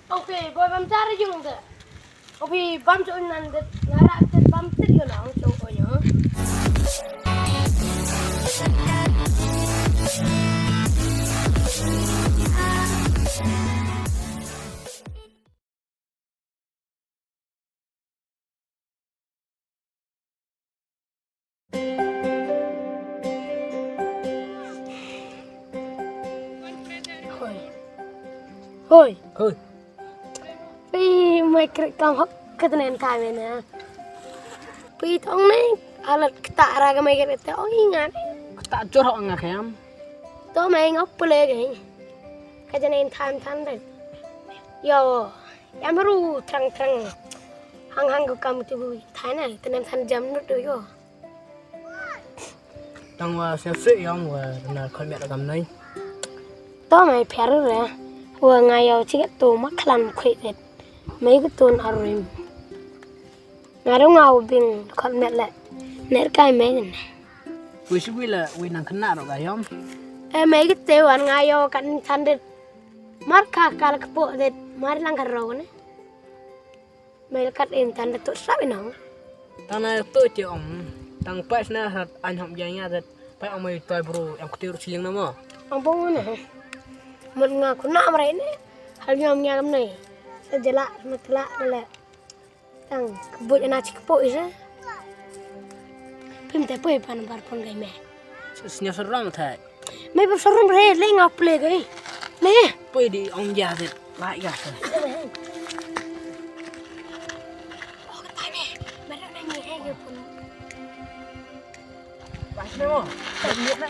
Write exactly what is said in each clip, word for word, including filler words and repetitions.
Okay, boy bam jar yung de. Okay, bam cho nan de. Ngara te bam te yo na cho ko yo. Hoi. Hoi. Hoi. Pi mai krek kam hok ka tenen ka me na. Pi tong ne alat kata ra ka mai krek te oi ngan. Kata jor hok nga kayam. To mai ngok pule ge. Ka tenen than than de. Yo. Yam ru trang trang. Hang hang ko kam tu thai na tenem than jam nut do yo. Tang wa sep sep yong wa na khoi met kam nai. To mai pher re. Wa nga yo chi to ma khlan khoi det. Mai ko ton arim. Nga ru nga u bing khot met le. Ner kai mai ne. Wi shu wi la wi nang kena ro ga yom. E mai ko te wan nga yo kan than det. Mar ka kal kpo det mar lang ka ro ne. Mai la kat in than det to sap inong. Tang na to ti ong. Tang pa sna hat an hom ya nya det. Pa ong mai toi bro yang kutir siling na mo. Ong bong ne. Mut nga ku na mrai ne. Hal yom nya kam ne. Sa jela ma tela le. Tang kebut na chi kepuk isa. Pim te poi pan bar pon gai me. Snya seram thai. Me pim seram re le ngau ple gai. Me. Poi di ong ja de. Lai ga. Oh, kata ne. Baru na ni hai ga pun. Pas ne mo. Tadi na.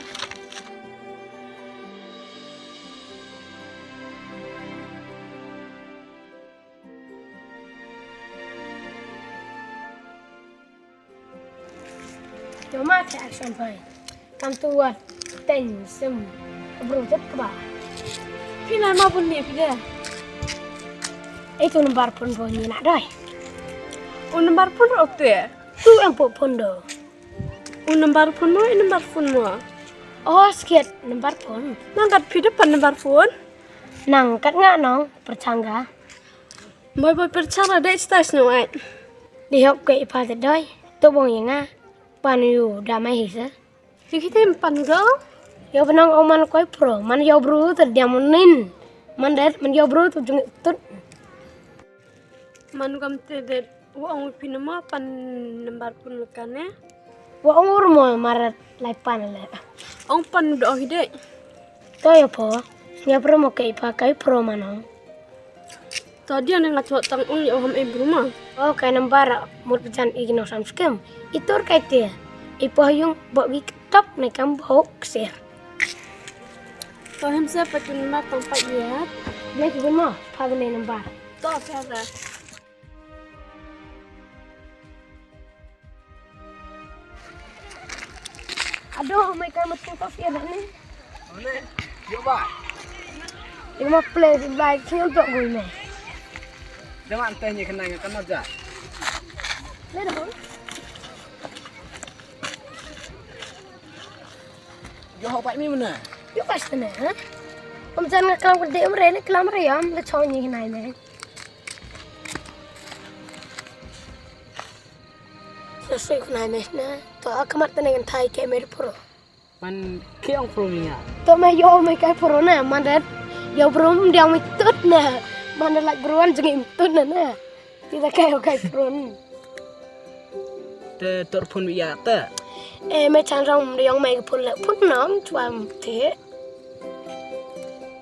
Yo ma te action pai. Kam tu wat ten sem. Bro jet kba. Pina ma pun ni pide. Itu number pun bo ni nak doi. Un number pun ro te. Tu em po pun do. Un number pun mo, in number pun mo. Oh, sket number pun. Nang kat pide pan number pun. Nang kat nga nong perchangga. Boi boi perchara dei stai snu ai. Di hok ke ipa te doi. Tu bong ye nga. Pan yu da mai hi se. Di kita pan go. Yo benang o man koi pro. Man yo bru te dia munin. Man det man yo bru tu jung tut. Man gam te det wa ong pi nama pan nambar pun lekane. Wa ong ur mo marat lai pan le. Ong pan do hi dei. To yo po. Nya pro mo ke ipa kai pro manong. To dia ne nga chot tang ong yo ham e bruma. O kai nambar mut jan i no sam skem. Itur kai te. Ipo yung bo gi top ne kam bo ksir. To hem se pa tun ma tang pa yat. Blek gun mo pa ne nambar. To sa sa. Aduh, mai ka mati ko fiar ni. Ole, yo ba. Ima play di bai kion to gui me. Dama ante ni kena kan aja. Le dah. Yo ho pai mi mana? Yo pas tene, ha? Om jan nga klam kede om re, le klam re yam, le chong ni kena me. Sa sui khna me na. To a kamat tane kan thai ke mer pro. Man ke ong pro mi nga. To me yo me kai pro na man dat. Yo bro m diang me tut na. Man dat lak bro an jeng im tut na na. Ti da kai o kai pro ni. Te tur phun wi ya te. E me chan rong m diang me phun le phun nong chwa m te.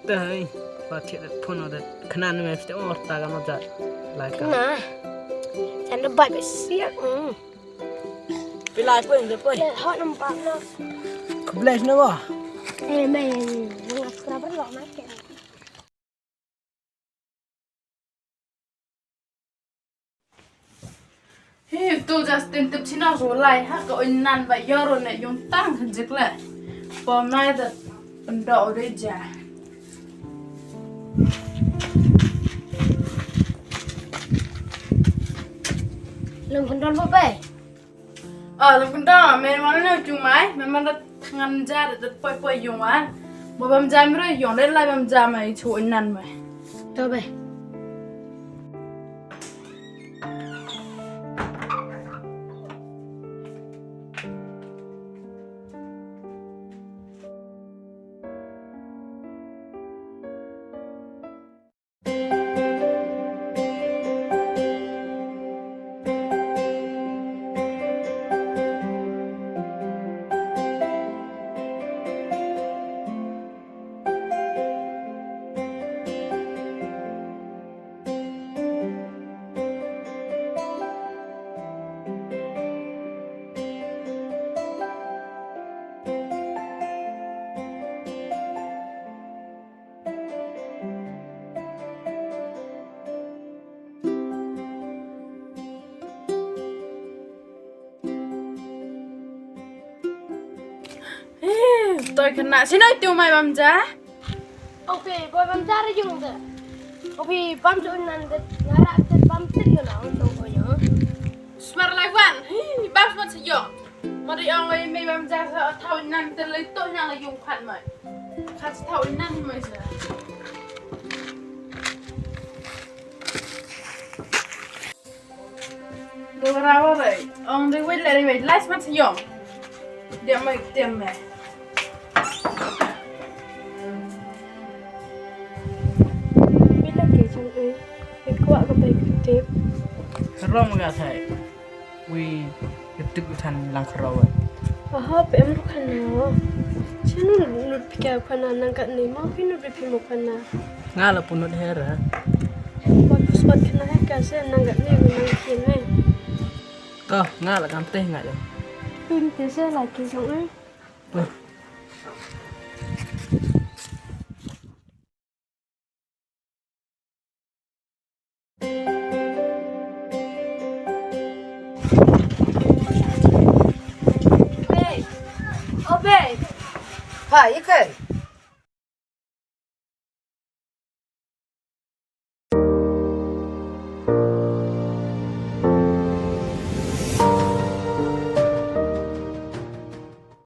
Te hai pa thiah dat phun o dat khnan me fte or ta ga no jat. Lai ka. Na. Chan da bai be siak. Mm. Pi lai pun de pun. Le hot nam pam no. Khublei shibun ba. Eh me. Nang subscriber lo ma ke. Hi, tu Justin tip china ko lai ha ko in nan ba yoro ne yung tang jik le. Po mai da pendo re ja. Lung kendon po bai. Ah, lung kendon me man ne chung mai, me man da ngan ja da poi poi yung wa. Mo bam ja mi ro yung de lai bam ja mai chu in nan mai. To bai. Toi khynnah, sino ito mai bam ja? Oke, boy bam ja re jong de. Oke, bam jo nan de, ngara de bam tik yo na, to ko yo. Smar lai wan, hi, bam smar se yo. Ma de ong lai mai bam ja sa thau nan de lai to nan lai yung khat mai. Khat thau nan mai sa. Dora ore, ong de wei le wei, last month yong. Dia mai dia mai. Bila ke jong e, e kwah ka bai ka tip. Rom ga thai. Wi, tip than lang khraw. Aha, pe em ru khana. Chanu lut pika khana nang kat ni ma pinu pi pimo khana. Nga la punut hera. Wat pus wat khana he ka se nang kat ni nang kin he. Ko, nga la kam teh nga yo. Pin te se la ki jong e. Babe. Oh, babe. Ha, ïa kai?